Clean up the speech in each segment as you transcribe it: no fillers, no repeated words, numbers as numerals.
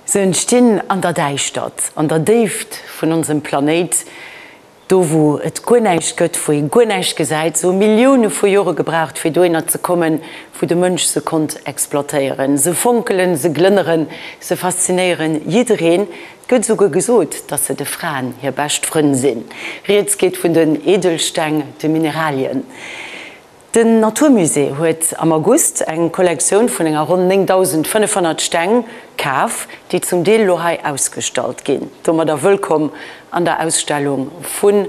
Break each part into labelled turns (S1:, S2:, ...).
S1: Se entstinn an der Däischtert, an der Déift vun onsem Planéit, do wou et guer näischt gëtt, wou ee guer näischt gesäit. Se hu Millioune vu Jore gebraucht, fir dohinner ze kommen, wou de Mënsch se konnt exploitéieren. Se fonkelen, se glënneren, se faszinéieren jiddereen. Et gëtt esouguer gesot, dass se de Fraen hir bescht Frënn sinn. Rieds geet vun den Edelsteng, de Mineralien. Den 'natur musée' huet am August eng Kollektioun vun enger ronn 9.500 Steng kaf, déi zum Deel elo hei ausgestallt ginn. Domadder wëllkomm an der Ausstellung vun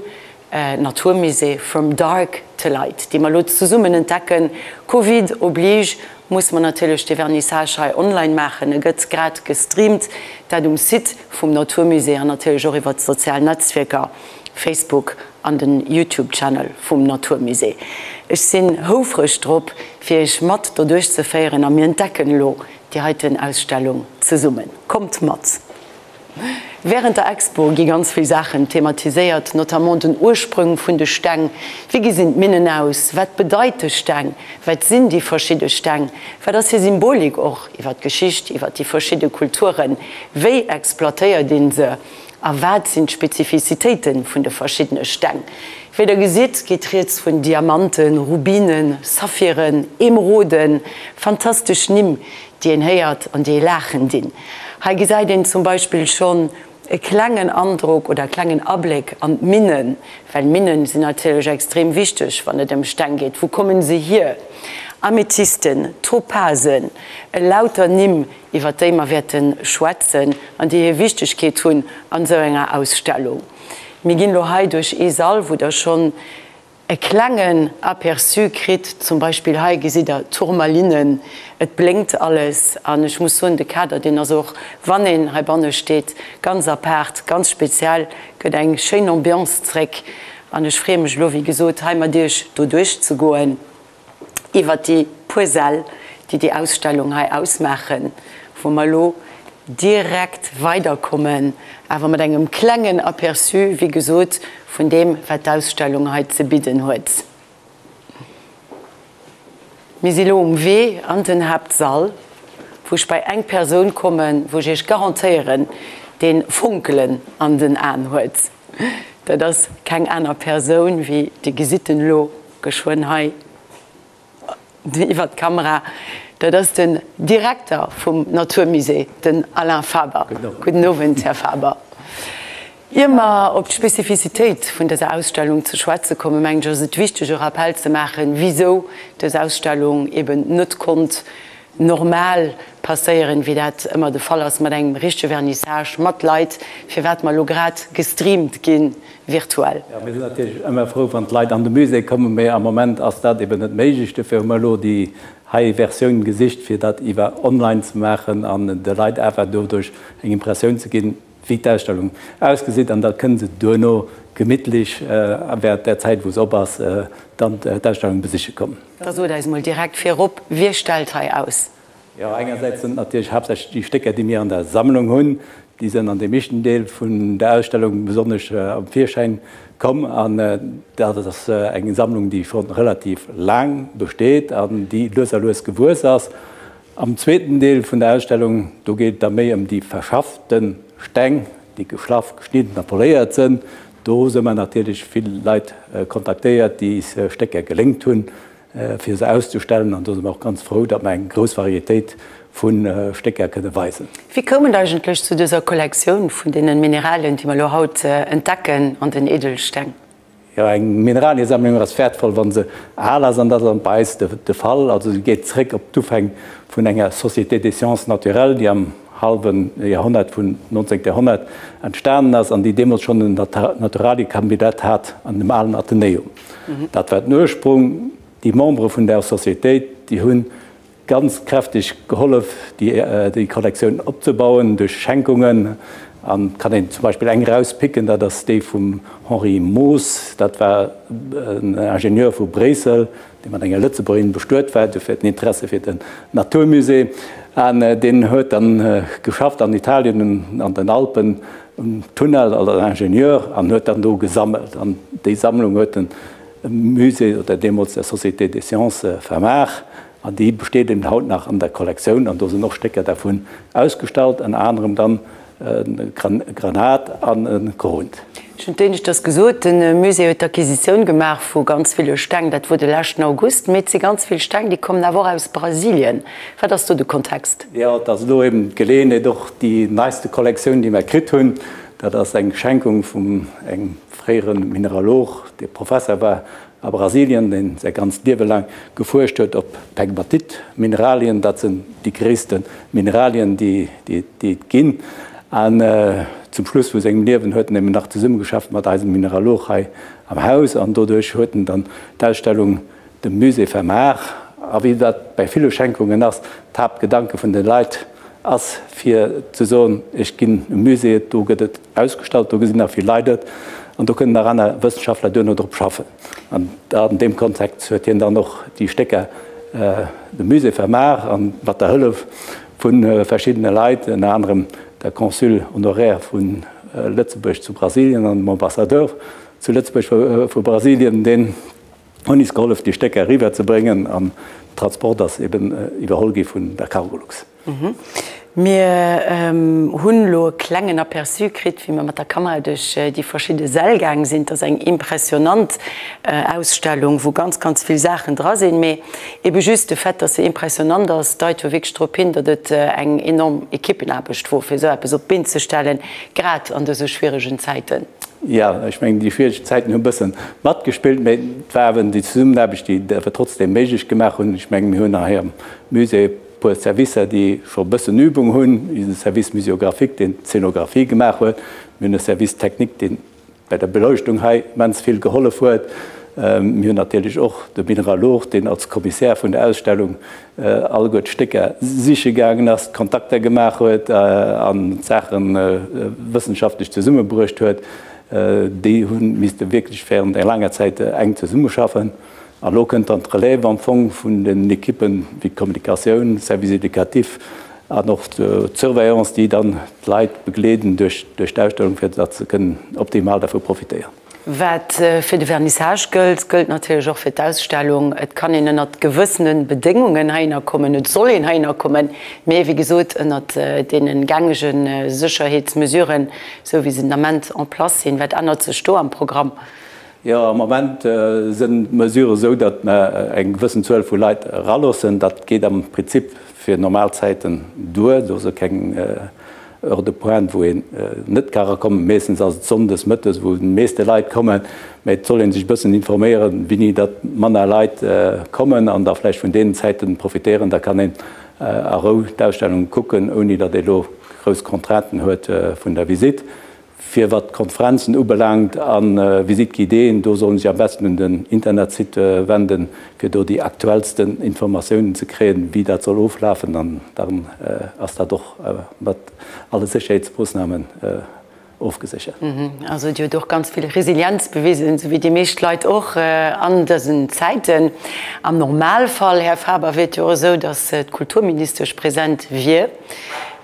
S1: 'natur musée' From Dark to Light, déi mer elo zesummen entdecken. Covid oblige musse mer natierlech de Vernissage hei online maachen. E gëtt grad gestreamt, dat um Site vum 'natur musée' an natierlech och iwwer d'sozial Netzwierker. Facebook an den Youtube Channel vum 'natur musée'. Ech sinn houfreg drop fir iech mat doduerch ze féieren a mir entdecken elo déi heiten Ausstellung zesummen. Kommt mat! Während der Expo gi ganz vill Saachen thematiséiert, notamment den Ursprung vun de Steng, wéi gesinn d'Minnen aus, wat bedeite Steng, wat sinn déi verschidde Steng, wat ass hir Symbolik och iwwer d'Geschicht, iwwer déi verschidde Kulturen, wéi exploitéiert een se. A wat sinn d'Spezifizitéite vun de verschiddene Steng? Wéi der gesitt, geet rieds vun Diamanten, Rubinen, Saphiren, Emeroden, fantastesch Nimm, déi een héiert an déi ee laachen dinn. Hei gesäit een zum Beispill schonn e klengen Androck oder e klengen Abléck an d'Minnen, well Minnen sinn natierlech extrem wichteg, wann et ëm Steng geet. Wou kommen se hier? Amethysten, Topasen, elauter Nimm, iwwer déi mer wäerte schwätzen an déi hir Wichtegkeet hunn an esou enger Ausstellung. Mir ginn elo hei duerch ee Sall, wou Der schonn e klengen Aperçu kritt. Zum Beispill hei gesitt Der Tourmalinen, et blénkt alles. An ech muss soen, de Kader, deen ass och, wann een heibanne steet, ganz apaart, ganz speziell, gëtt eng schéin Ambiance zréck. An ech freeë mech elo, wéi gesot, hei mat Iech do duerchzegoen. iwwert déi puer Säll, déi déi Ausstellung hei ausmaachen, wou mer elo direkt weiderkommen, awer mat engem klengen Aperçu, wéi gesot, vun deem, wat d'Ausstellung hei ze bidden huet. Mir si lo um Wee an den Haaptsall, wou ech bei eng Persoun kommen, wou ech Iech garantéieren, dee Fonkelen an den Aen huet. Dat ass keng aner Persoun wéi, Dir gesitt en elo geschwënn hei iwwert d'Kamera, dat ass den Direkter vum 'natur musée', den Alain Faber. Gudden Owend, Här Faber. Ier mer op d'Spezifizitéit vun dëser Ausstellung ze schwätze kommen, mengen ech, ass et wichteg, e Rappell ze maachen, wisou dës Ausstellung eben net konnt normal passéieren, wéi dat ëmmer de Fall ass mat engem richtege Vernissage mat Leit, firwat mer elo grad gestreamt ginn virtuell.
S2: Jo, mir sinn natierlech ëmmer frou, wann d'Leit an de Musée kommen, mee am Moment ass dat eben net méiglech. Dofir hu mer elo déi hei Versioun gesicht, fir dat iwwer online ze maachen an de Leit awer doduerch eng Impressioun ze ginn, wéi d'Ausstellung ausgesitt. An da kënne se duerno gemittlech während där Zäit, wou se op ass, dann d'Ausstellung besiche kommen.
S1: Da sot eis mol direkt virop, Wie stellt hei aus?
S2: Jo, engersäits sinn et natierlech haaptsächlech déi Stécker, déi mir an der Sammlung hunn. Déi sinn an deem éischten Deel vun der Ausstellung besonnesch am Virschäin komm. An dat ass eng Sammlung, déi scho relativ laang besteet an déi lues a lues gewuess ass. Am zweeten Deel vun der Ausstellung, do geet et da méi ëm déi verschaffte Steng, déi geschlaff, geschnidden a poléiert sinn. Do hu mer natierlech vill Leit kontaktéiert, déi is Stécker geléngt hunn, fir se auszustellen. An do si mer och ganz frou, datt mer eng grouss Varietéit vu Stécker kënne weisen.
S1: Wéi koum et eigentlech zu dëser Kollektioun vun deenen Mineralien, déi mer elo haut entdecken an den Edelsteng?
S2: Jo, eng Mineraliesammlung ass wäertvoll, wa se al ass, an dat ass bei eis de Fall. Also se geet zréck op d'Ufäng vun enger Société des sciences naturelles, déi am hallwe Joerhonnert vun 19. Joerhonnert entstanen ass an déi deemools schonn en Naturaliekabinett hat an dem alen Athenäum. Dat war den Ursprung. Déi Membere vun där Sociétéit, déi hu ganz kräfteg gehollef, déi Kollektioun opzebauen duerch Schenkungen. An et kann een zum Beispill eng erauspicken, dat ass déi vum Henri Moos. Dat war en Ingenieur vu Bréissel, dee mat enger Lëtzebuergerin bestuet war, dofir den Interesse fir den 'natur musée'. An deen huet dann geschafft an Italien an den Alpen um Tunnel als Ingenieur an huet dann do gesammelt. An déi Sammlung huet en dem Musée oder deemools der Société des Sciences vermaach. An déi besteet eben haut nach an der Kollektioun an do sinn och Stécker dervun ausgestallt, ënner anerem dann e Granat an e Korund.
S1: Ech hunn d'éineschters gesot, de Musée huet d'Acquisitioun gemaach vu ganz ville Steng, dat wor de leschten August, mee et si ganz vill Steng, déi kommen awer och aus Brasilien. Wat ass do de Kontext?
S2: Jo, et ass elo eben d'Geleeënheet, och déi neiste Kollektioun, déi mer kritt hunn, dat ass eng Schenkung vum engem fréiere Mineralog, dee Professer war A Brasilien, deen säi ganzt Liewe laang gefuerscht huet op Pegmatit-Mineralien, dat sinn déi gréisste Mineralien, déi et ginn. An zum Schluss vu sengem Liewen huet en eben nach zesummegeschafft mat eisem Mineralog hei am Haus an doduerch huet en dann d'Ausstellung dem Musée vermaach. A wéi dat bäi ville Schenkungen ass, d'Haaptgedanke vun de Leit ass fir ze soen, ech ginn e Musée, do gëtt et Ausgestallt, do gesinn nach vill Leit et an do kënnen nach aner Wëssenschaftler duerno drop schaffen. An an deem Kontext huet hien dann och déi Stécker dem Musée vermaach an mat der Hëllef vu verschiddene Leit, ënner anerem der Consul honoraire vu Lëtzebuerg zu Brasilien an dem Ambassadeur zu Lëtzebuerg vu Brasilien, deen hunn is gehollef déi Stécker eriwwer ze bréngen an den Transport ass eben iwwerholl gi vun der Cargolux.
S1: Mir hunn elo e klengen Aperçu kritt, wéi mir mat der Kamera duerch déi verschidde Säll gaang sinn. Et ass eng impressionant Ausstellung, wou ganz, ganz vill Saachen dra sinn. Mee ebe just de Fait, dass se impressionant ass, deit jo wierklech drop hin, datt et eng enorm Ekippenaarbecht wor, fir esou eppes op d'Been ze stellen, grad an dëse schwieregen Zäiten.
S2: Jo, ech mengen, déi schwiereg Zäiten hu e bësse matgespillt, mee et war awer déi Zesummenaarbecht, déi et awer trotzdem méiglech gemaach hunn. Ech mengen, mir hunn hei am Musée e puer Servicer, déi scho e bëssen Übung hunn, wéi de Service muséographique, deen d'Zeenografie gemaach huet. Mir hunn e Service technique, deen bei der Beleuchtung hei immens vill gehollef huet. Mir hunn natierlech och de Mineralog, deen als Kommissär vun der Ausstellung alleguer d'Stécker siche gaangen ass, d'Kontakter gemaach huet an d'Saache wëssenschaftlech zesummebruecht huet. Déi hu misste wierklech während enger laanger Zäit enk zesummeschaffen. An elo kënnt dann d'Relève am Fong vun den Ekippen, wéi d'Kommunikatioun, Service éducatif an och d'Surveillance, déi dann d'Leit begleeden duerch d'Ausstellung, fir datt se kënnen optimal dervu profitéieren.
S1: Wat fir de Vernissage gëllt, gëllt natierlech och fir d'Ausstellung. Et kann een ënnert gewëssene Bedéngungen heihinner kommen, et soll een heihinner kommen, mee wéi gesot ënnert deene gängege Sécherheetsmesuren, esou wéi se den Ament en place sinn. Wat ännert sech do am Programm?
S2: Jo, am Moment sinn d'Mesuren esou, datt mer eng gewëssen Zuel vu Leit eraloossen. Dat geet am Prinzip fir normal Zäiten duer. Do si keng Heure de pointe, wou een net ka erakommen. Meeschtens ass et sonndes mëttes, wou déi meeschte Leit kommen. Mä et soll ee sech e bëssen informéieren, wéini datt manner Leit kommen an da vläicht vun deenen Zäiten profitéieren. Da kann een a Rou d'Ausstellung kucken, ouni datt ee lo grouss Contrainten huet vun der Visitt. Fir wat d'Konferenzen ubelaangt a Visite guidéeën, do soll een sech am besten un den Internetsite wenden, fir do déi aktuellsten Informatiounen ze kréien, wéi dat soll oflafen. An dann ass dat och mat alle Sécherheetsmoossnamen ofgeséchert.
S1: Also Dir hutt och ganz vill Resilienz bewisen, esou wéi déi meescht Leit och an dësen Zäiten. Am Normalfall, Här Faber, wier et jo och esou, datt d'Kulturministesch present wier.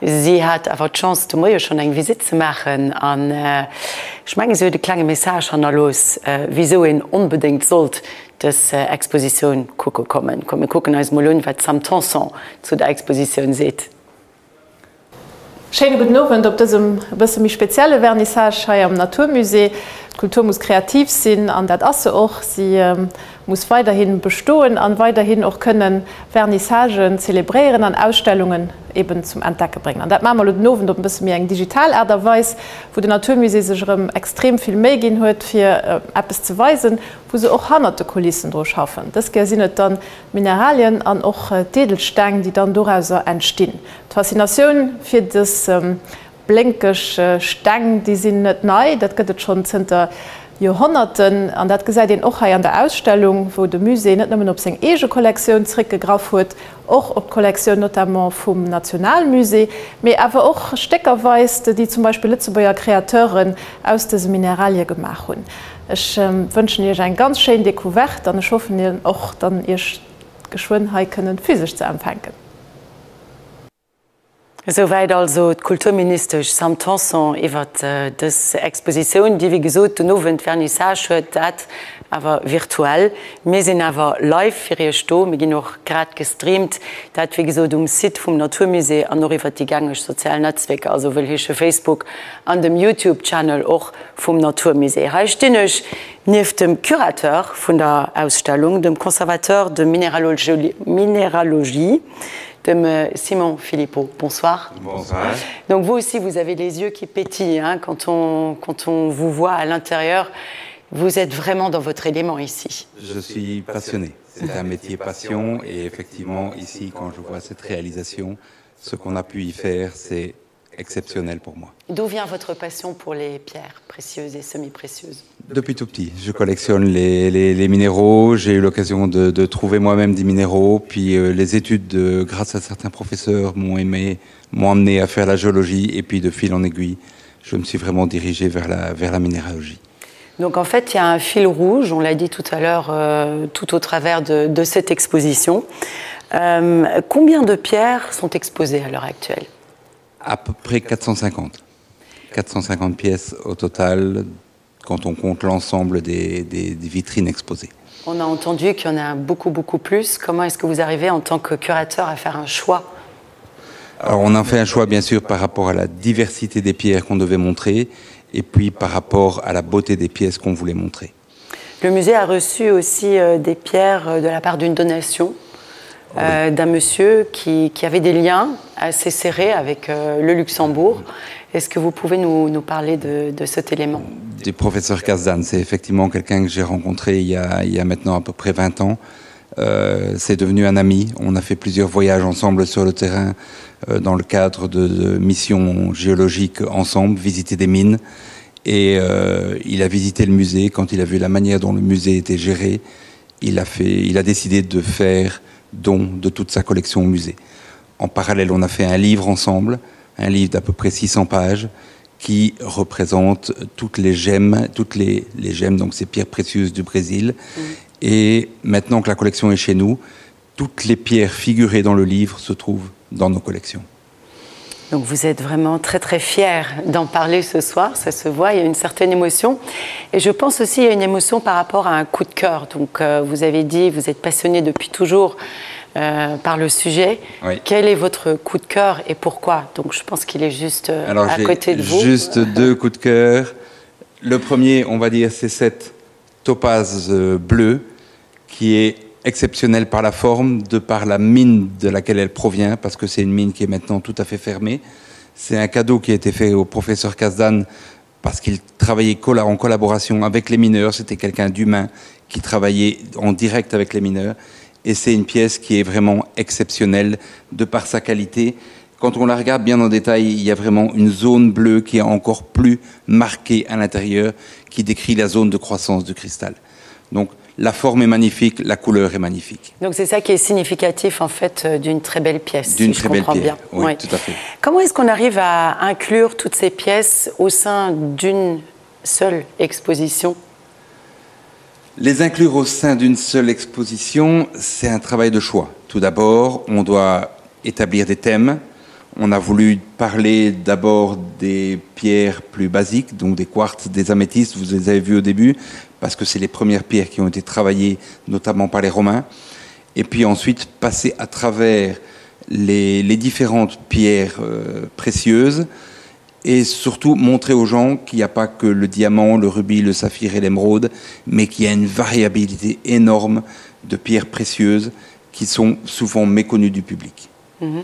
S1: Si hat awer d'Chance de Moie schonn eng Visitt ze maachen an ech menge si huet e klenge Message hannerlooss, wisou een onbedéngt sollt dës Expositioun kucke kommen. Komm mir kucken eis mol un, wat d'Sam Tanson zu der Expositioun seet.
S3: Schéine gudden Owend op dësem e bësse méi spezielle Vernissage hei am Natur Musée. D'Kultur muss kreativ sinn an dat ass se och. Si muss weiderhi bestoen an weiderhin och kënnen Vernissagen zelebréieren an Ausstellungen eben zum Entdecke bréngen. An dat maache mer elo den Owend op en bësse méi eng digital Aart a Weis, wou den Natur Musée sech erëm extrem vill Méi ginn huet, fir eppes ze weisen, wou se och hannert de Kulissen dru schaffen. Dës Kéier sinn et dann d'Mineralien an och d'Edelsteng, déi dann dorauser entstinn. D'Faszinatioun fir dës Blénkeg Steng, déi sinn net nei, dat gëtt et schonn zënter Joerhonnerten. An dat gesäit een och hei an der Ausstellung, wou de Musée net nëmmen op seng eege Kollektioun zréckgegraff huet, och op d'Kollektioun notamment vum Nationalmusée, mee awer och Stécker weist, déi zum Beispill Lëtzebuerger Kreateuren aus dëse Mineralie gemaach hunn. Ech wënschen Iech eng ganz schéin Decouverte an ech hoffen och dann Iech geschwënn hei kënnen physesch ze empfänken.
S1: Esouwäit also d'Kulturministesch Sam Tanson iwwert dës Expositioun, déi wéi gesot den Owend Vernissage huet, dat Awer virtuell. Mir sinn awer live fir iech do. Mir ginn och grad gestreamt. Dat wéi gesot um Site vum Natur Musée an och iwwert déi gängeg sozial Netzwierker, also wëll heesche Facebook an dem Youtube Channel och vum Natur Musée. Hei stinn ech nieft dem Curateur vun der Ausstellung, dem Conservateur de Minéralogie, dem Simon Philippot. Bonsoir.
S4: Bonsoir.
S1: Donc vous aussi vous avez les yeux qui pétillent hein, quand on, quand on vous voit à l'intérieur. Vous êtes vraiment dans votre élément ici.
S4: Je suis passionné. C'est un métier passion et effectivement ici quand je vois cette réalisation, ce qu'on a pu y faire, c'est exceptionnel pour moi.
S1: D'où vient votre passion pour les pierres précieuses et semi-précieuses
S4: Depuis tout petit, je collectionne les, les, les minéraux, j'ai eu l'occasion de, de trouver moi-même des minéraux, puis euh, les études de, grâce à certains professeurs m'ont aimé, m'ont amené à faire la géologie et puis de fil en aiguille, je me suis vraiment dirigé vers la, vers la minéralogie.
S1: Donc en fait, il y a un fil rouge, on l'a dit tout à l'heure euh, tout au travers de, de cette exposition. Euh, combien de pierres sont exposées à l'heure actuelle
S4: À peu près 450. 450 pièces au total quand on compte l'ensemble des, des, des vitrines exposées.
S1: On a entendu qu'il y en a beaucoup beaucoup plus. Comment est-ce que vous arrivez en tant que curateur à faire un choix
S4: Alors on a fait un choix bien sûr par rapport à la diversité des pierres qu'on devait montrer et puis par rapport à la beauté des pièces qu'on voulait montrer.
S1: Le musée a reçu aussi euh, des pierres euh, de la part d'une donation euh, d'un monsieur qui, qui avait des liens assez serrés avec euh, le Luxembourg. Est-ce que vous pouvez nous, nous parler de, de cet élément
S4: Du professeur Kazan, c'est effectivement quelqu'un que j'ai rencontré il y, a, il y a maintenant à peu près 20 ans. Euh, c'est devenu un ami. On a fait plusieurs voyages ensemble sur le terrain euh, dans le cadre de, de missions géologiques ensemble, visiter des mines. Et euh, il a visité le musée quand il a vu la manière dont le musée était géré, il a, fait, il a décidé de faire don de toute sa collection au musée. En parallèle, on a fait un livre ensemble, un livre d'à peu près 600 pages qui représente toutes les gemmes, toutes les, les gemmes, donc ces pierres précieuses du Brésil. Mmh. Et maintenant que la collection est chez nous, toutes les pierres figurées dans le livre se trouvent dans nos collections.
S1: Donc vous êtes vraiment très très fier d'en parler ce soir, ça se voit, il y a une certaine émotion. Et je pense aussi à une émotion par rapport à un coup de cœur. Donc euh, vous avez dit, vous êtes passionné depuis toujours euh, par le sujet.
S4: Oui.
S1: Quel est votre coup de cœur et pourquoi Donc je pense qu'il est juste euh,
S4: Alors,
S1: à côté de vous.
S4: Juste deux coups de cœur. Le premier, on va dire, c'est cette topaze euh, bleue qui est exceptionnelle par la forme, de par la mine de laquelle elle provient, parce que c'est une mine qui est maintenant tout à fait fermée. C'est un cadeau qui a été fait au professeur Kazdan parce qu'il travaillait en collaboration avec les mineurs, c'était quelqu'un d'humain qui travaillait en direct avec les mineurs et c'est une pièce qui est vraiment exceptionnelle de par sa qualité. Quand on la regarde bien en détail, il y a vraiment une zone bleue qui est encore plus marquée à l'intérieur, qui décrit la zone de croissance du cristal. Donc la forme est magnifique, la couleur est magnifique.
S1: Donc c'est ça qui est significatif en fait euh, d'une très belle pièce
S4: d'une
S1: si
S4: très
S1: je
S4: belle
S1: comprends
S4: pierre.
S1: bien.
S4: Oui,
S1: ouais.
S4: tout à fait.
S1: Comment est-ce qu'on arrive à inclure toutes ces pièces au sein d'une seule exposition
S4: Les inclure au sein d'une seule exposition, c'est un travail de choix. Tout d'abord, on doit établir des thèmes. On a voulu parler d'abord des pierres plus basiques, donc des quartz, des améthystes, vous les avez vus au début, parce que c'est les premières pierres qui ont été travaillées notamment par les Romains. Et puis ensuite passer à travers les, les différentes pierres euh, précieuses et surtout montrer aux gens qu'il n'y a pas que le diamant, le rubis, le saphir et l'émeraude, mais qu'il y a une variabilité énorme de pierres précieuses qui sont souvent méconnues du public.
S1: Mmh.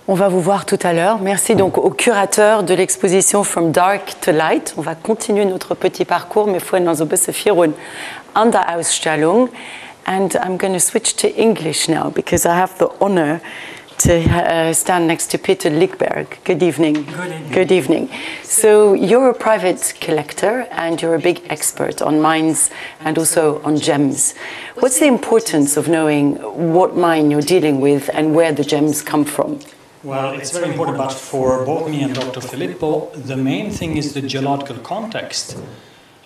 S1: On va vous voir tout à l'heure. Merci donc au curateur de l'exposition From Dark to Light. On va continuer notre petit parcours, mais fuer nach so bësse virun an der Ausstellung. And I'm going to switch to English now because I have the honor to uh, stand next to Peter Ligberg. Good evening.
S5: Good evening.
S1: Good evening. So you're a private collector and you're a big expert on mines and also on gems. What's the importance of knowing what mine you're dealing with and where the gems come from?
S5: Well, it's very important, but for both me and Dr. Filippo, the main thing is the geological context.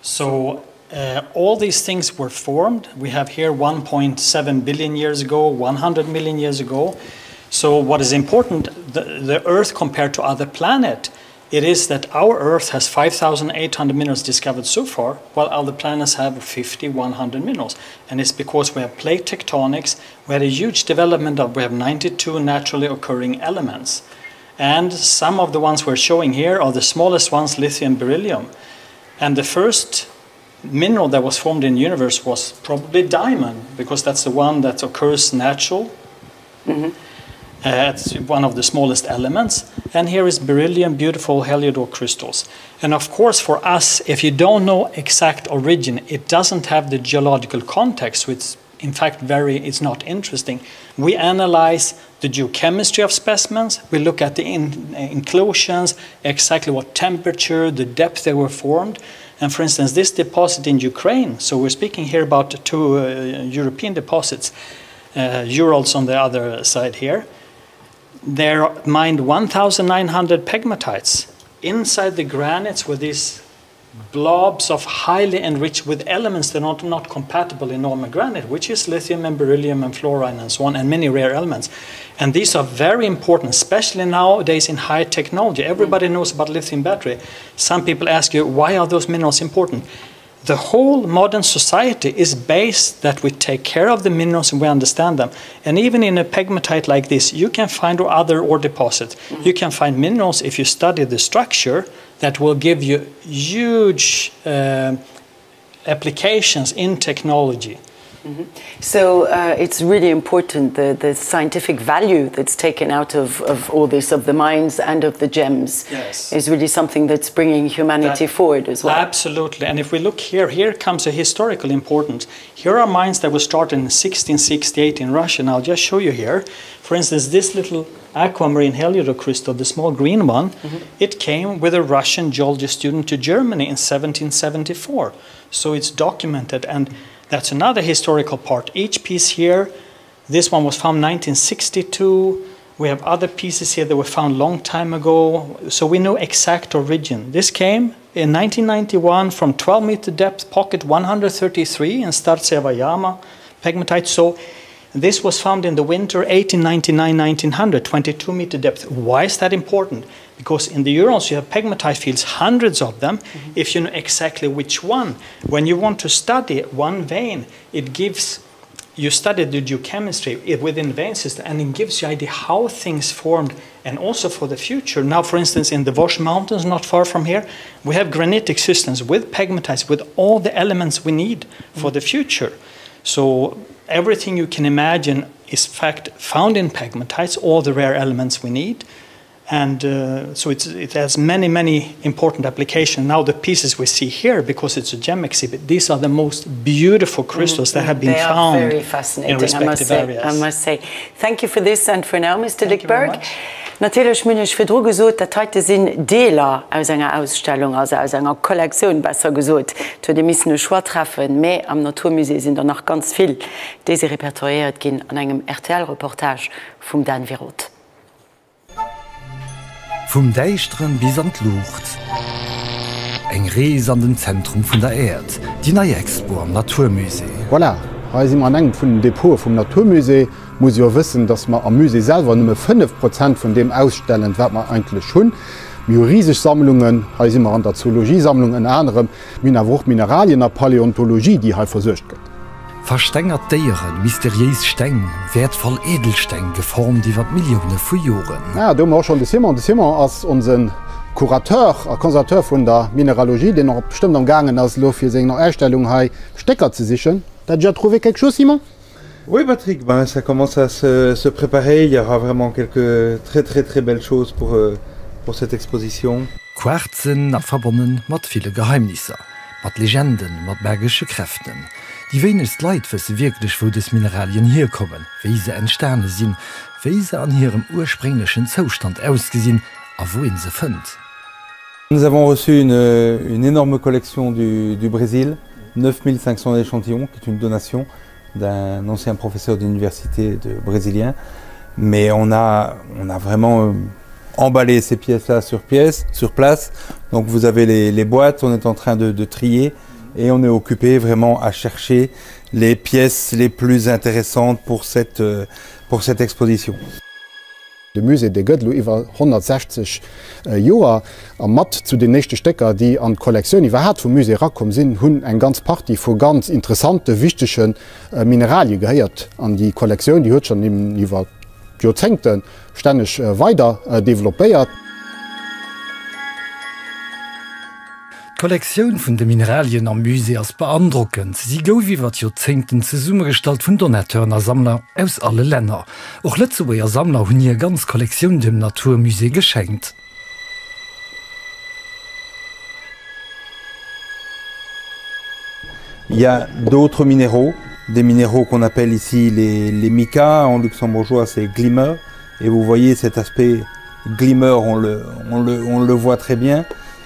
S5: So uh, all these things were formed. We have here 1.7 billion years ago, 100 million years ago. So what is important, the, the Earth compared to other planet It is that our Earth has 5,800 minerals discovered so far, while other planets have 5,100 minerals. And it's because we have plate tectonics, we had a huge development of, we have 92 naturally occurring elements. And some of the ones we're showing here are the smallest ones, lithium, beryllium. And the first mineral that was formed in the universe was probably diamond, because that's the one that occurs natural. Mm -hmm. Uh, it's one of the smallest elements. And here is beryllium, beautiful heliodor crystals. And of course, for us, if you don't know exact origin, it doesn't have the geological context, which in fact very it's not interesting. We analyze the geochemistry of specimens, we look at the in, inclusions, exactly what temperature, the depth they were formed. And for instance, this deposit in Ukraine, so we're speaking here about two uh, European deposits, uh, Urals on the other side here, they mined 1,900 pegmatites. Inside the granites were these blobs of highly enriched with elements that are not, not compatible in normal granite, which is lithium and beryllium and fluorine and so on, and many rare elements. And these are very important, especially nowadays in high technology. Everybody knows about lithium battery. Some people ask you, why are those minerals important? The whole modern society is based that we take care of the minerals and we understand them. And even in a pegmatite like this, you can find other ore deposits. Mm -hmm. You can find minerals if you study the structure that will give you huge uh, applications in technology.
S1: Mm -hmm. So uh, it's really important the, the scientific value that's taken out of, of all this, of the mines and of the gems, yes. is really something that's bringing humanity that, forward as well.
S5: Absolutely. And if we look here, here comes a historical importance. Here are mines that were started in 1668 in Russia, and I'll just show you here. For instance, this little aquamarine heliodor the small green one, mm -hmm. it came with a Russian geology student to Germany in 1774. So it's documented and that's another historical part. Each piece here, this one was found 1962. We have other pieces here that were found long time ago. So we know exact origin. This came in 1991 from 12 meter depth pocket 133 in Startseva Yama pegmatite. So this was found in the winter 1899-1900, 22 meter depth. Why is that important? Because in the Urals you have pegmatite fields, hundreds of them. Mm -hmm. If you know exactly which one, when you want to study one vein, it gives you study the geochemistry within the vein system and it gives you idea how things formed and also for the future. Now, for instance, in the Vosges Mountains, not far from here, we have granitic systems with pegmatites, with all the elements we need for the future. So everything you can imagine is fact found in pegmatites, all the rare elements we need. And uh, so it's, it has many, many important applications. Now the pieces we see here, because it's a gem exhibit, these are the most beautiful crystals mm -hmm. that have been
S1: they
S5: found
S1: very fascinating,
S5: in respective
S1: I must say,
S5: areas.
S1: I must say. Thank you for this and for now, Mr.
S5: Thank
S1: Lickberg. Natierlech, mir hunn Iech virdru gesot, dat heite sinn Deeler aus enger Ausstellung, also aus enger Kollektioun besser gesot. Et huet ee missen e Choix treffen, mä am Natur Musée sinn der nach ganz vill, déi si repertoriéiert ginn an engem RTL-Reportage vum Dan Wiroth.
S6: Vum Däischteren bis an d'Luucht, eng Rees an den Zentrum vun der Äerd, déi nei Expo am Natur Musée.
S7: Voilà, hei si mer an engem vun den Depote vum Natur Musée. Muss jo wëssen, dass mer am Musée selwer nëmme 5 Prozent vun deem ausstellen, wat mer eigentlech hunn. Mir hu riseg Sammlungen, hei si mer an der Zoologiesammlung ënner anerem. Mir hunn awer och Mineralien a Paläontologie, déi hei versuergt gëtt.
S6: Verstengert Déieren, mysteriéis Steng, wäertvoll Edelsteng, geformt iwwer Millioune vu Joren.
S7: Ah, do hu mer och schonn de Simon. De Simon ass onse Curateur a Conservateur vun der Mineralogie, deen och bestëmmt am gaangen ass, elo fir seng Ausstellung hei Stécker ze sichen. T'as déjà trouvé quelque chose, Simon?
S4: Oui Patrick, ben, ça commence à se, se préparer, il y aura vraiment quelques très très très belles choses pour, euh, pour cette exposition.
S6: Quarzen a verbonne mat ville Geheimnisser, mat Legenden, mat magesche Kräften. Déi wéinegst Leit wësse wierklech, wou dës Mineralien hierkommen, wéi se entstane sinn, wéi se an hirem ursprénglechen Zoustand ausgesinn a wou een se fënnt.
S4: Nous avons reçu une, une énorme collection du, du Brésil, 9500 échantillons, qui est une donation d'un ancien professeur d'université brésilien. Mais on a, on a vraiment euh, emballé ces pièces là sur pièce, sur place. Donc vous avez les, les boîtes, on est en train de, de trier et on est occupé vraiment à chercher les pièces les plus intéressantes pour cette, euh, pour cette exposition.
S7: De Musée, dee gëtt elo iwwer 160 Joer. A mat zu den éischte Stécker, déi an d'Kollektioun iwwerhaapt vum Musée erakomm sinn, hunn eng ganz Partie vu ganz interessante, wichtege Mineralie gehéiert. An déi Kollektioun, déi huet schonn iwwer d'Joerzéngte stänneg weider developpéiert.
S6: D'Kollektioun vun de Mineralien am Musée ass beandrockend. Si gouf iwwer d'Joerzéngten zesummegestallt vun Donateuren a Sammler aus alle Länner. Och Lëtzebuerger Sammler hunn hir ganz Kollektioun dem Natur Musée geschenkt.
S4: Il y a d'autres minéraux, des minéraux qu'on appelle ici les, les micas, en luxembourgeois c'est glimmer, et vous voyez cet aspect glimmer, on le, on le, on le voit très bien,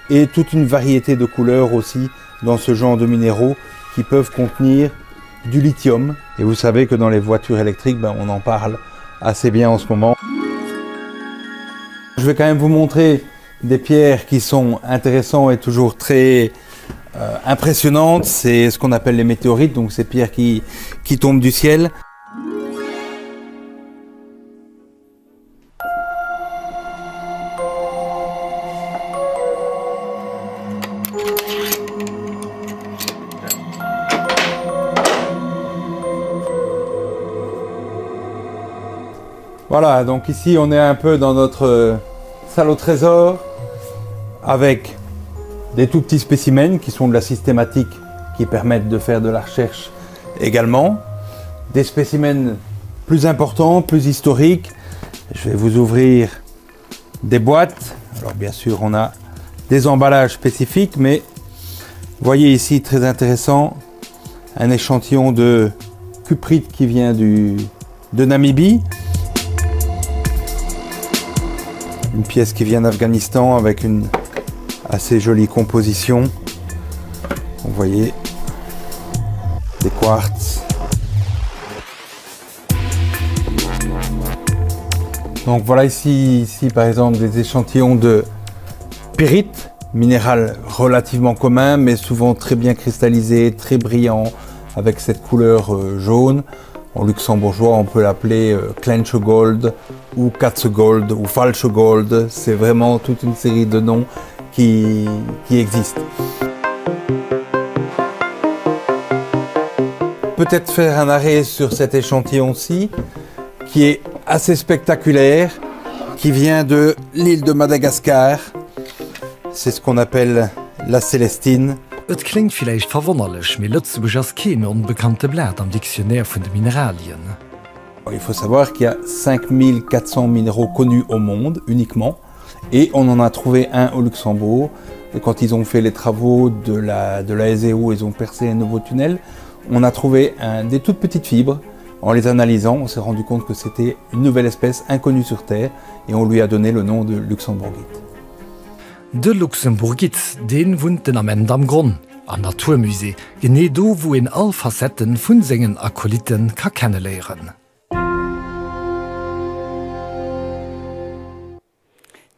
S4: et toute une variété de couleurs aussi dans ce genre de minéraux qui peuvent contenir du lithium. Et vous savez que dans les voitures électriques, ben, on en parle assez bien en ce moment. Je vais quand même vous montrer des pierres qui sont intéressantes et toujours très euh, impressionnantes. C'est ce qu'on appelle les météorites, donc ces pierres qui, qui tombent du ciel. Voilà, donc ici on est un peu dans notre euh, salle au trésor avec des tout petits spécimens qui sont de la systématique qui permettent de faire de la recherche également. Des spécimens plus importants, plus historiques. Je vais vous ouvrir des boîtes. Alors bien sûr, on a des emballages spécifiques, mais voyez ici, très intéressant, un échantillon de cuprite qui vient du, de Namibie. Une pièce qui vient d'Afghanistan avec une assez jolie composition. Vous voyez des quartz. Donc voilà ici, ici par exemple des échantillons de pyrite, minéral relativement commun mais souvent très bien cristallisé, très brillant avec cette couleur euh, jaune. En luxembourgeois, on peut l'appeler euh, Clench Gold ou Katze Gold ou Falsche Gold. C'est vraiment toute une série de noms qui, qui existent. Peut-être faire un arrêt sur cet échantillon-ci qui est assez spectaculaire, qui vient de l'île de Madagascar. C'est ce qu'on appelle la Célestine.
S6: Et kléngt villäicht verwonnerlech, mee Lëtzebuerg ass keen onbekannte Blat am Dictionnaire vun de Mineralien.
S4: Il faut savoir qu'il y a 5400 minéraux connus au monde uniquement et on en a trouvé un au Luxembourg. Et quand ils ont fait les travaux de la, de la SEO, ils ont percé un nouveau tunnel, on a trouvé un, des toutes petites fibres. En les analysant, on s'est rendu compte que c'était une nouvelle espèce inconnue sur Terre et on lui a donné le nom de Luxembourgite.
S6: De Luxembourgit, dee wunnt den Ament am Gronn, am Natur Musée, genee do wou een all Facetten vun sengen Acolyten ka kenneléieren.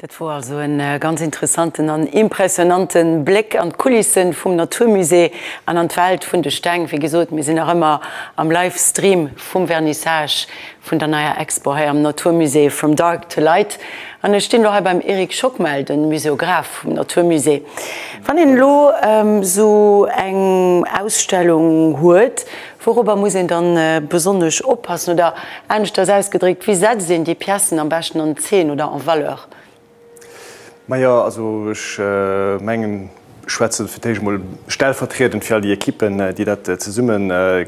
S1: Dat wor also en ganz interessanten an impressionanten Bléck an d'Kulissen vum Natur Musée an an d'Welt vun de Steng. Wéi gesot, mir sinn nach ëmmer am Live Stream vum Vernissage vun der neier Expo hei am Natur Musée From Dark to Light. An ech stinn elo hei beim Eric Schockmel, de Museograph vum Natur Musée. Wann een elo esou eng Ausstellung huet, wourobber muss een dann besonnesch oppassen? Oder aneschters ausgedréckt, wéi setzt een déi Piècen am beschten an Zeen oder en valeur?
S8: Majo, also ech mengen, ech schwätze fir d'éischt emol stellvertriedend fir all déi Ekippen, déi dat zesumme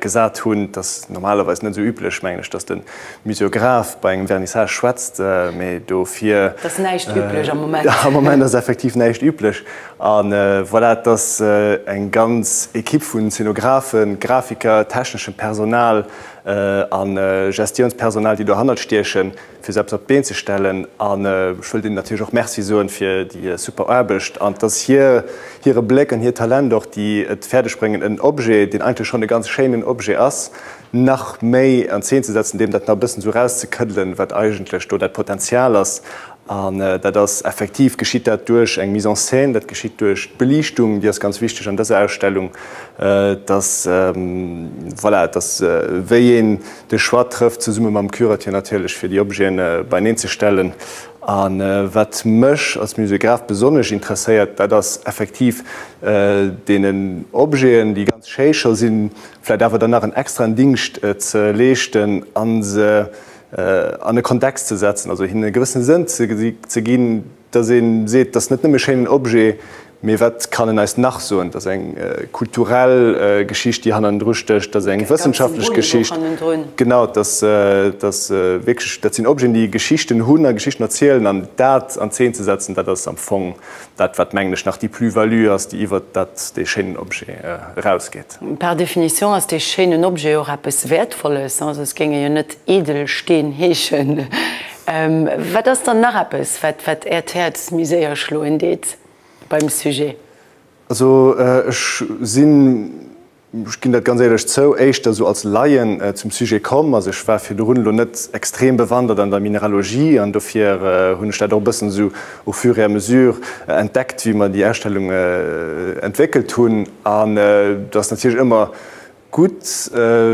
S8: gesat hunn. Et ass normalerweis net esou üblech, mengen ech, datt de Museograph bei engem Vernissage schwätzt, mee dofir.
S1: Et ass näischt üblech am Moment.
S8: Am Moment ass effektiv näischt üblech. A voilà, et ass eng ganz Ekipp vun Zeenographen, Grafiker, techneschem Personal a Gestiounspersonal, déi dohannert stiechen, fir esou eppes op d'Been ze stellen. An ech wëll deenen natierlech och Merci soen fir déi super Aarbecht an dass hir, hire Bléck an hiert Talent och, déi et fäerdeg bréngen, en Objet, deen eigentlech schonn e ganz schéinen Objet ass, nach méi an Zeen ze setzen, deem dat nach e bëssen esou erauszekëddelen, wat eigentlech do dat Potenzial ass. An dat ass effektiv, geschitt dat duerch eng Mise en scène, dat geschitt duerch d'Beliichtung, déi ass ganz wichteg an dëser Ausstellung, dass, voilà, dass wéi een de Choix trëfft, zesumme mam Curateur natierlech, fir déi Objeten beineen ze stellen. A wat mech als Muséegraph besonnesch interesséiert, dat ass effektiv deenen Objeten, déi ganz schéi scho sinn, vläicht awer dann nach en extraen Dingscht ze leeschten a se an e Kontext ze setzen, also hinnen e gewëssene Sënn ze ginn, dass ee seet, dat ass net nëmme e schéinen Objet, mee wat kann en eis nach soen? Dat ass eng kulturell Geschicht, déi hannendru stécht, dat ass eng wëssenschaftlech Geschicht. Genau, dat ass wierklech, dat sinn Objeten, déi Geschichten hunn a Geschichten erzielen. An dat an Zeen ze setzen, dat ass am Fong dat, wat, mengen ech, nach déi Plus-value ass, déi iwwert dat, dee schéinen Objet erausgeet.
S1: Par définition ass dee schéinen Objet och eppes Wäertvolles, soss géing e jo net Edelsteen heeschen. Wat ass dann nach eppes, wat wat Äert Häerz méi séier schloen deet beim Sujet?
S8: Also ech sinn, ech ginn dat ganz éierlech zou, éischter esou als Laien zum Sujet komm. Also ech war virdrun elo net extrem bewandert an der Mineralogie an dofir hunn ech dat och e bëssen esou au fur et à mesure entdeckt, wéi mer déi Ausstellung entwéckelt hunn. An et ass natierlech ëmmer gutt,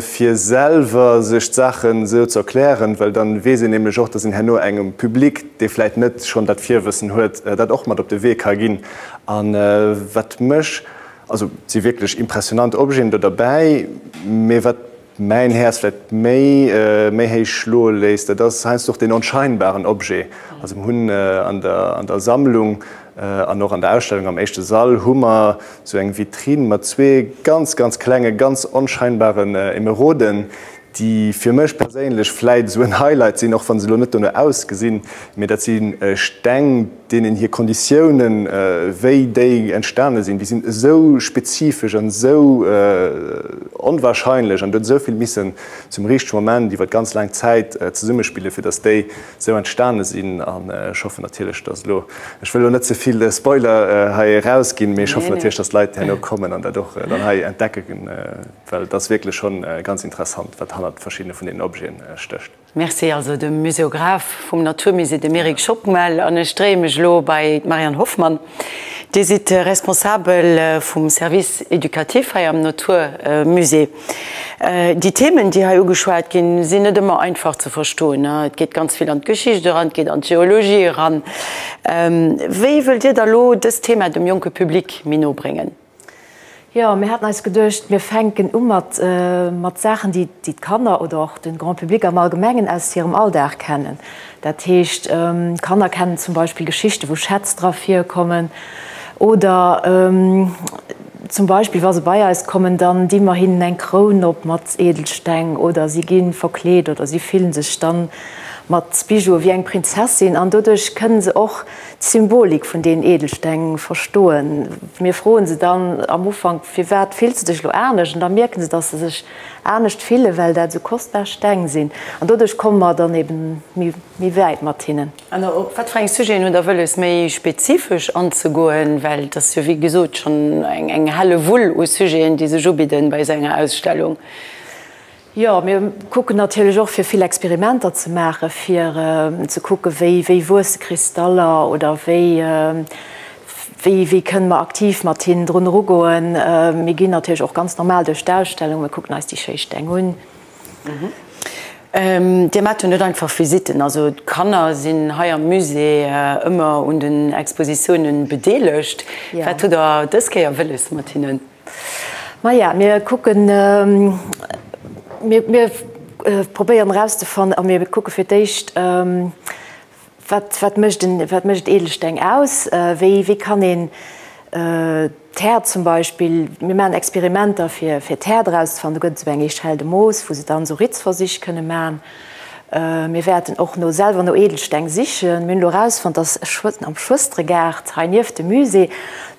S8: fir selwer sech d'Saachen esou ze erklären, well dann weess een nämlech och, dass een herno engem Public, dee vläicht net schonn dat Virwëssen huet, dat och mat op de Wee ka ginn. A wat mech, also et si wierklech impressionant Objeten do derbäi, mee wat mäin Häerz vläicht méi méi héich schloe léisst, dat ass heiansdo och deen onscheinbaren Objet. Also mir hunn an der an der Sammlung an och an der Ausstellung am éischte Sall hu mer esou eng Vitrine mat zwee ganz, ganz klenge, ganz onscheinbaren Emeroden, déi fir mech perséinlech vläit esou en Highlight sinn, och wa se elo net dono ausgesinn, mee dat si Steng, deenen hir Konditiounen, wéi déi entstane sinn, déi sinn esou spezifesch an esou onwahrscheinlech an do huet esou vill missen zum richtege Moment iwwer ganz laang Zäit zesummespillen, fir datt déi esou entstane sinn. An ech hoffen natierlech, datt elo, ech wëll elo net ze vill Spoiler hei erausginn, mee ech hoffen natierlech, datt d'Leit herno kommen an dat och dann hei entdecken, well et ass wierklech schonn ganz interessant, wat hannert verschiddene vun deenen Objeten stécht.
S1: Merci also dem Museograph vum Naturmusée, dem Eric Schockmel. An ech dréie mech elo bei d'Marianne Hoffmann. Dir sidd Responsabel vum Service éducatif hei am Natur Musée. Déi Themen, déi hei ugeschwat ginn, sinn net ëmmer einfach ze verstoen. Et geet ganz vill an d'Geschicht eran, et geet an d'Geologie eran. Wéi wëllt Dir da lo dëst Thema dem jonke Public méi no bréngen?
S9: Jo, mir haten eis geduecht, mir fänken u mat mat Saachen, déi déi d'Kanner oder och de Grand public am Allgemengen aus hirem Alldag kennen. Dat heescht, d'Kanner kennen zum Beispill Geschichten, wou Schätz dra virkommen oder zum Beispill, wa se bei eis kommen, dann di mer hinnen eng Kroun op mat Edelsteng oder si gi verkleet oder si fillen sech dann mat Bijoue wéi eng Prinzessin an doduerch kënnen se och d'Symbolik vun deenen Edelsteng verstoen. Mir froen se dann am Ufank, Firwat fills de dech elo anescht? An da mierken se, dass se sech anescht fillen, well dat esou kostbar Steng sinn. An doduerch komme mer dann eben méi wäit mat hinnen.
S1: An op wat fir eng Sujeten hutt Der wëlles, méi spezifesch anzegoen? Well et ass jo, wéi gesot, schonn eng Hellewull u Sujeten, déi sech ubidden bei esou enger Ausstellung.
S9: Jo, mir kucken natierlech och fir vill Experimenter ze maachen, fir ze kucke wéi wéi wuesse Kristaller oder wéi wéi wéi kënne mer aktiv mat hinnen drun erugoen. Mir ginn natierlech och ganz normal duerch d'Ausstellung, mir kucken eis déi schéi Steng un.
S1: Dir maacht jo net einfach Visitten, also d'Kanner sinn hei am Musée ëmmer un den Expositiounen bedeelegt. Wat hutt Der dës Kéier wëlles mat hinnen?
S9: Maja, mir kucken, mir, mir probéieren erauszefannen a mir kucke fir d'éischt, wat, wat mécht en, wat mécht Edelsteng aus, wéi, wéi kann een d'Häerd zum Beispill, mir maachen Experimenter fir, fir d'Häerd erauszefannen, do gëtt et esou eng Échelle de Mohs, wou se dann esou Ritzversich kënne maachen. Mir wäerten och no selwer no Edelsteng sichen. Mir hunn elo erausfonnt, dass am Schwësteregaart hei nieft dem Musée,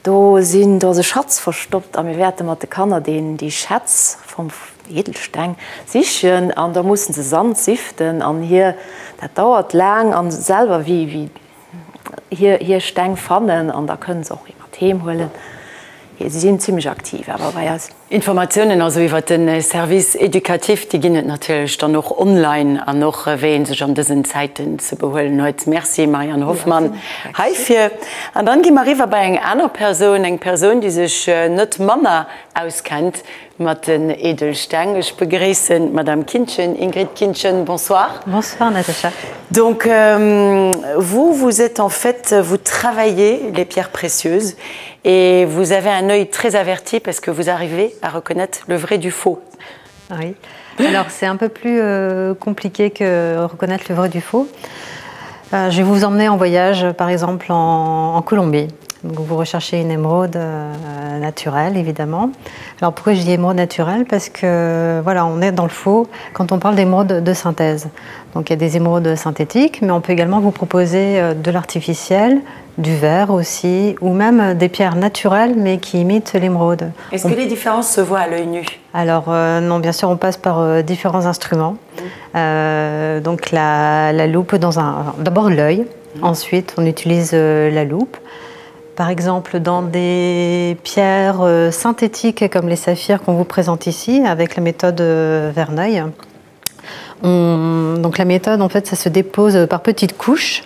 S9: do sinn, do ass e Schatz verstoppt a mir wäerte mat de Kanner deen, déi Schätz vum Edelsteng sichen an da mussen se Sand siften an hir, dat dauert laang, an selwer wéi, wéi hir, hir Steng fannen an da kënnen se och ee mat heem huelen. Si sinn zimlech aktiv awer bei eis.
S1: Informatiounen also iwwert de Service éducatif, déi ginn et natierlech dann och online an och wéi ee sech an dësen Zäiten ze behuelen huet. Merci Marianne Hoffmann heifir. An dann gi mer eriwwer bei eng aner Persoun, eng Persoun, déi sech net manner auskennt mat den Edelsteng. Ech begréissen d'Madame Kindchen, Ingrid Kindchen. Bonsoir.
S10: Bonsoir Natacha.
S1: Donc vous, vous êtes en fait, vous travaillez les pierres précieuses et vous avez un œil très averti parce que vous arrivez à reconnaître le vrai du faux.
S10: Oui. Alors c'est un peu plus euh, compliqué que reconnaître le vrai du faux. Euh, je vais vous emmener en voyage, par exemple en, en Colombie. Donc, vous recherchez une émeraude euh, naturelle, évidemment. Alors pourquoi je dis émeraude naturelle Parce que voilà, on est dans le faux quand on parle d'émeraude de synthèse. Donc il y a des émeraudes synthétiques, mais on peut également vous proposer euh, de l'artificiel, du verre aussi, ou même des pierres naturelles, mais qui imitent l'émeraude.
S1: Est-ce que les différences se voient à l'œil nu
S10: Alors euh, non, bien sûr, on passe par euh, différents instruments. Mmh. Euh, donc la, la loupe dans un d'abord l'œil, mmh. ensuite on utilise euh, la loupe. Par exemple, dans des pierres euh, synthétiques comme les saphirs qu'on vous présente ici avec la méthode euh, Verneuil. On, donc la méthode en fait ça se dépose par petites couches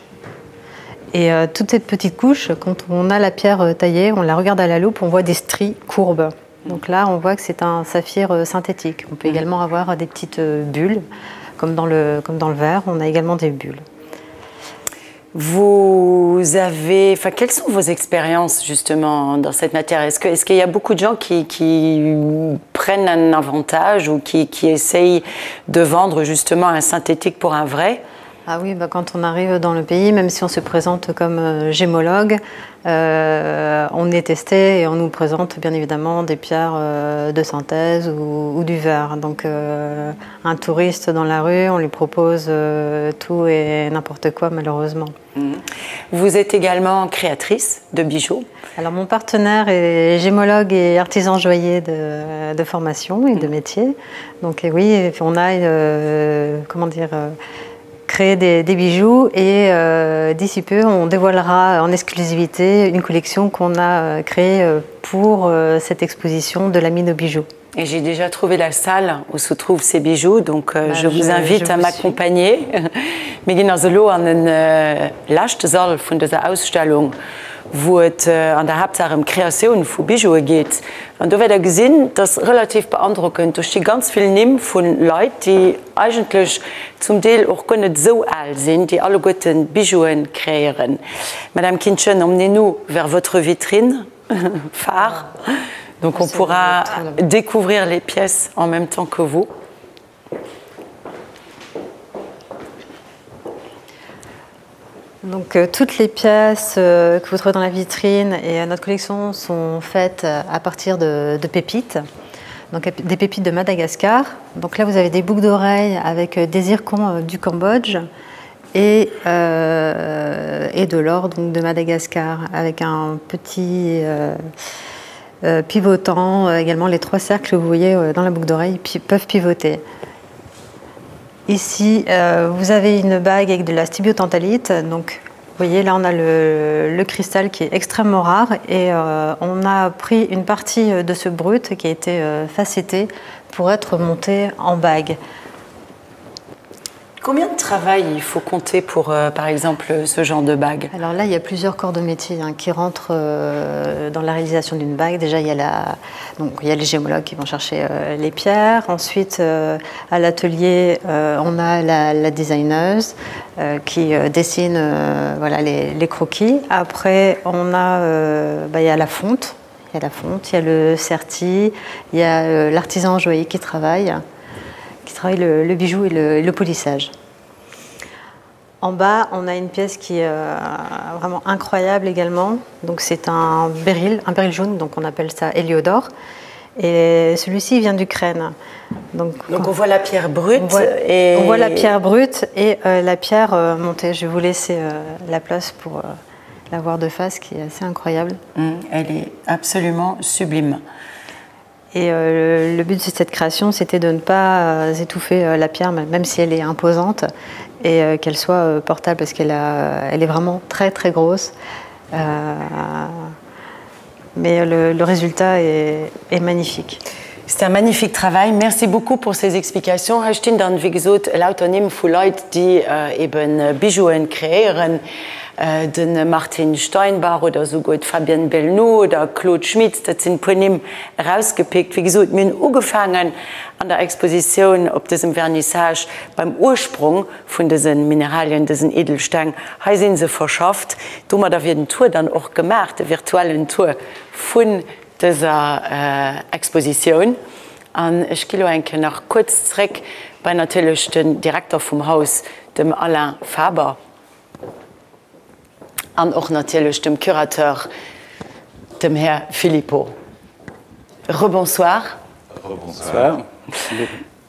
S10: et euh, toutes ces petites couches quand on a la pierre euh, taillée on la regarde à la loupe on voit des stries courbes donc là on voit que c'est un saphir euh, synthétique on peut également avoir des petites euh, bulles comme dans le comme dans le verre on a également des bulles
S1: Vous avez enfin quelles sont vos expériences justement dans cette matière est-ce que est-ce qu'il y a beaucoup de gens qui, qui prennent un avantage ou qui, qui essayent de vendre justement un synthétique pour un vrai
S10: Ah oui bah quand on arrive dans le pays même si on se présente comme euh, gémologue euh, on est testé et on nous présente bien évidemment des pierres euh, de synthèse ou, ou du verre donc euh, un touriste dans la rue on lui propose euh, tout et n'importe quoi malheureusement
S1: mmh. Vous êtes également créatrice de bijoux
S10: alors mon partenaire est gémologue et artisan joaillier de, de formation et de mmh. métier donc et oui on a euh, comment dire euh, créer des, des bijoux et euh, d'ici peu on dévoilera en exclusivité une collection qu'on a euh, créée euh, pour euh, cette exposition de la mine aux bijoux.
S1: Et j'ai déjà trouvé la salle où se trouvent ces bijoux, donc euh, bah, je vous invite je à m'accompagner. Mir ginn also elo an den äh, leschte Sall vun dëser Ausstellung, wou et äh, an der Haaptsaach ëm d'Kreatioun vu Bijoue geet. An do wäert der gesinn, dat ass relativ beandrockend, do sti ganz vill Nimm vu Leit, déi eigentlech zum Deel och guer net esou al sinn, déi alleguerte Bijoue kreéieren. Madame Kindchen, emmenez-nous vers votre vitrine phare, donc on pourra découvrir les pièces en même temps que vous.
S10: Donc euh, toutes les pièces euh, que vous trouvez dans la vitrine et à notre collection sont faites euh, à partir de, de pépites. Donc des pépites de Madagascar. Donc là vous avez des boucles d'oreilles avec euh, des zircons euh, du Cambodge et, euh, et de l'or donc de Madagascar avec un petit euh, euh, pivotant euh, également les trois cercles que vous voyez euh, dans la boucle d'oreille pi peuvent pivoter. Ici, euh, vous avez une bague avec de la stibiotantalite. Donc, vous voyez, là, on a le, le cristal qui est extrêmement rare et euh, on a pris une partie euh, de ce brut qui a été euh, facetté pour être monté en bague.
S1: Combien de travail il faut compter pour, euh, par exemple, ce genre de bague
S10: Alors là, il y a plusieurs corps de métier hein, qui rentrent euh, dans la réalisation d'une bague. Déjà, il y a, la, donc, il y a les gémologues qui vont chercher euh, les pierres. Ensuite, euh, à l'atelier, euh, on a la, la designeuse euh, qui euh, dessine euh, voilà, les, les croquis. Après, on a, euh, bah, il y a la fonte. Il y a la fonte, il y a le certi, il y a euh, l'artisan joaillier qui travaille, qui travaille le, le bijou et le, le polissage. En bas, on a une pièce qui est euh, vraiment incroyable également. Donc c'est un béryl, un béryl jaune, donc on appelle ça héliodore. Et celui-ci vient d'Ukraine.
S1: Donc, donc on voit la pierre brute
S10: on voit,
S1: et
S10: on voit la pierre brute et euh, la pierre euh, montée. Je vais vous laisser euh, la place pour euh, la voir de face qui est assez incroyable.
S1: Mmh, elle est absolument sublime.
S10: Et euh, le but de cette création, c'était de ne pas euh, étouffer euh, la pierre, même si elle est imposante, et euh, qu'elle soit euh, portable parce qu'elle elle est vraiment très très grosse. Euh... Mais le, le résultat est, est magnifique.
S1: C'est un magnifique travail. Merci beaucoup pour ces explications. Hei stinn dann, wéi gesot, lauter Nimm vu Leit, déi eben Bijouen kreéieren, de Martin Steinbach oder esouguer d'Fabienne Belleneau oder Claude Schmitz, dat sinn e puer Nimm erausgepickt. Wéi gesot, mir hunn ugefaangen an der Expositioun op dësem Vernissage beim Ursprong vun dëse Mineralien, dësen Edelsteng. Hei si se verschafft. Domadder wier den Tour dann och gemaach, de virtuellen Tour vun dëser Expositioun. An ech gi lo eng Kéier nach kuerz zréck bei natierlech den Direkter vum Haus, dem Alain Faber, an och natierlech dem Curateur, dem Här Philippot. Rebonsoir.
S2: Rebonsoir.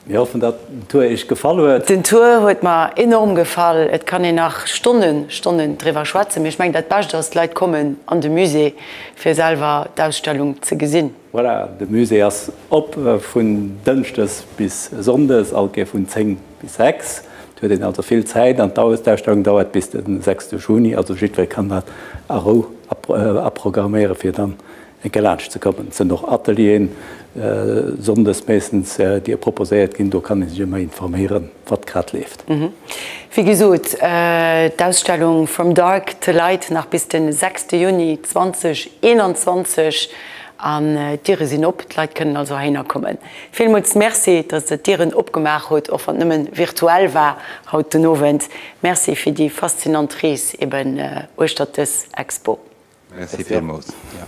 S2: Mir hoffen datt den Tour Iech gefall huet.
S1: Den Tour huet mer enorm gefall. Et kann een nach Stonnen, Stonnen driwwer schwätzen, mee ech mengen dat Bescht ass, d'Leit kommen an de Musée fir selwer d'Ausstellung ze gesinn.
S2: Voilà, de Musée ass op vun Dënschdes bis Sonndes, all Kéier vun 10 bis 6. Et huet een also vill Zäit an d'Ausstellung dauert bis de 6 Juni, also jiddweree kann dat a Rou aprogramméiere fir dann Eng Kéier laanscht ze kommen. Et sënn och Atelieren, sonndes meeschtens, déi proposéiert ginn. Do kann ee sech ëmmer informéieren, wat grad leeft.
S1: Wéi gesot, d'Ausstellung From Dark to Light nach bis de 6 Juni 2021 an d'Diere sinn op, d'Leit kënnen also heihinner kommen. Villmools Merci, dass Der d'Dieren opgemaach hutt, och wann et nëmmen virtuell war haut den Owend. Merci fir déi faszinant Rees eben uechtert dës Expo.
S4: Merci villmools. Ja.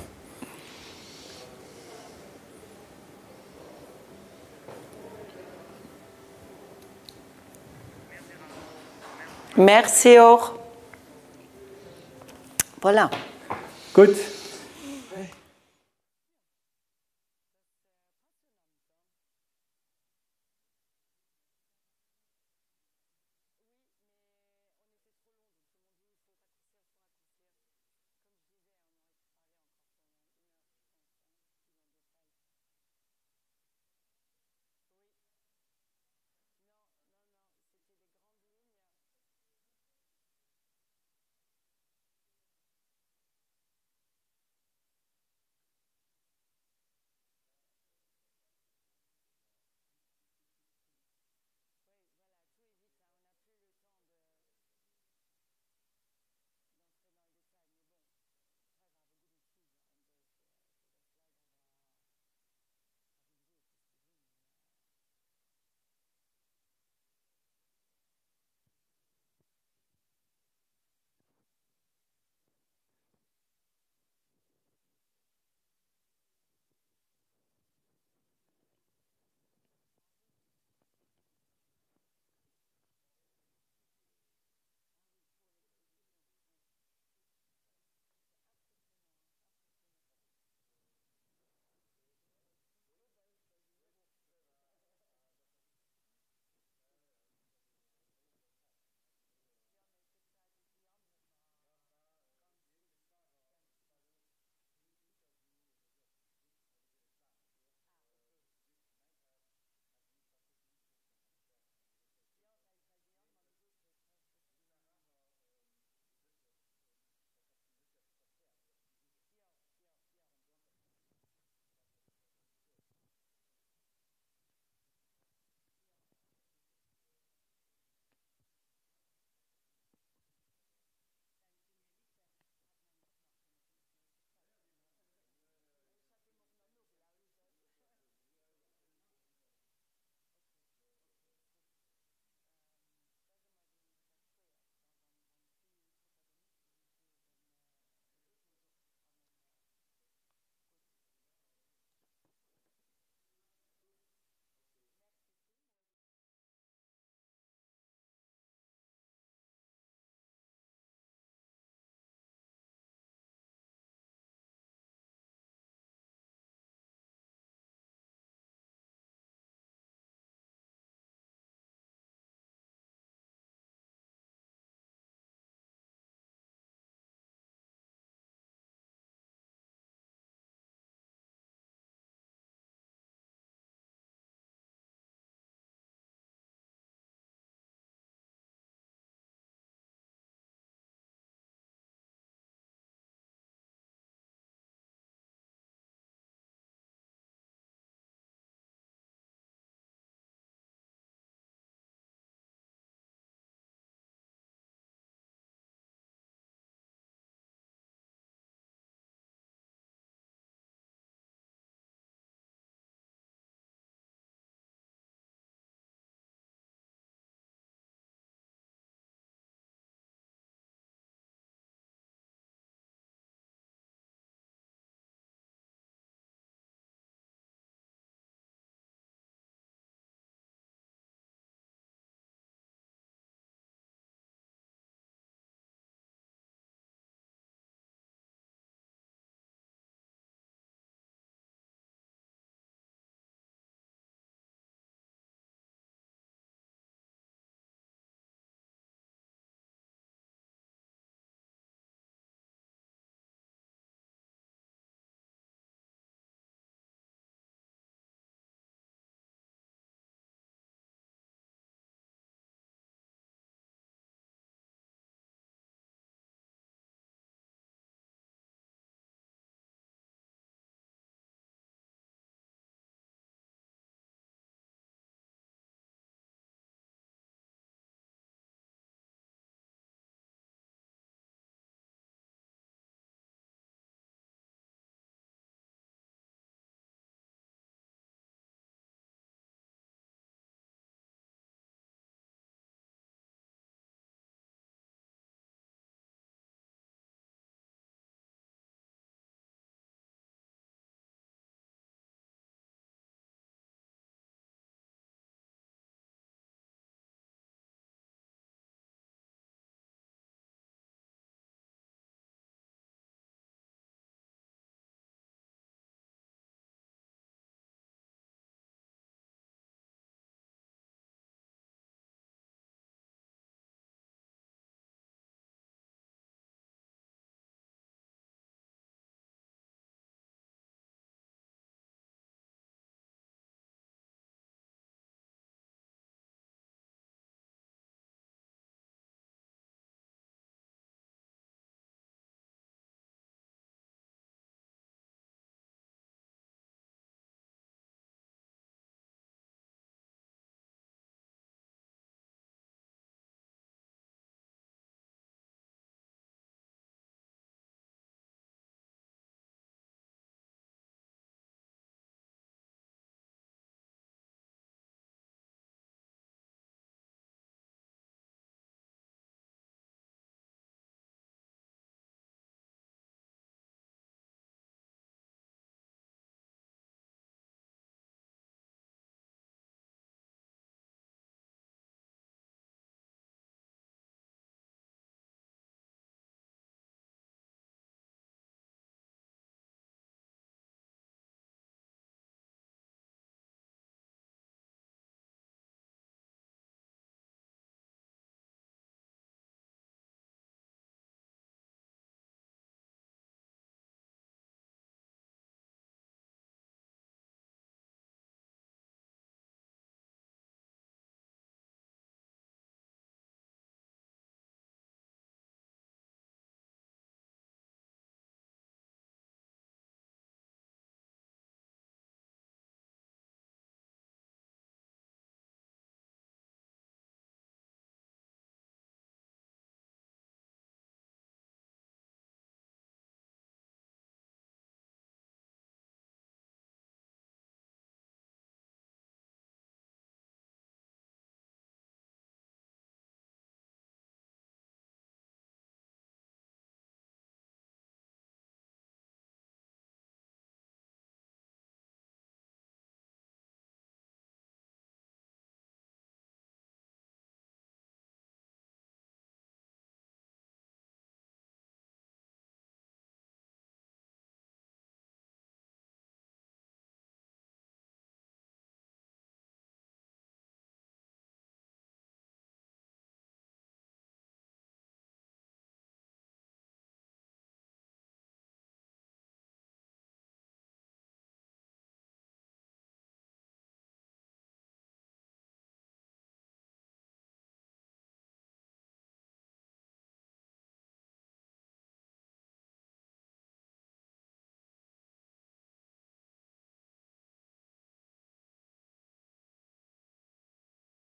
S1: Merci och. Voilà.
S2: Gutt.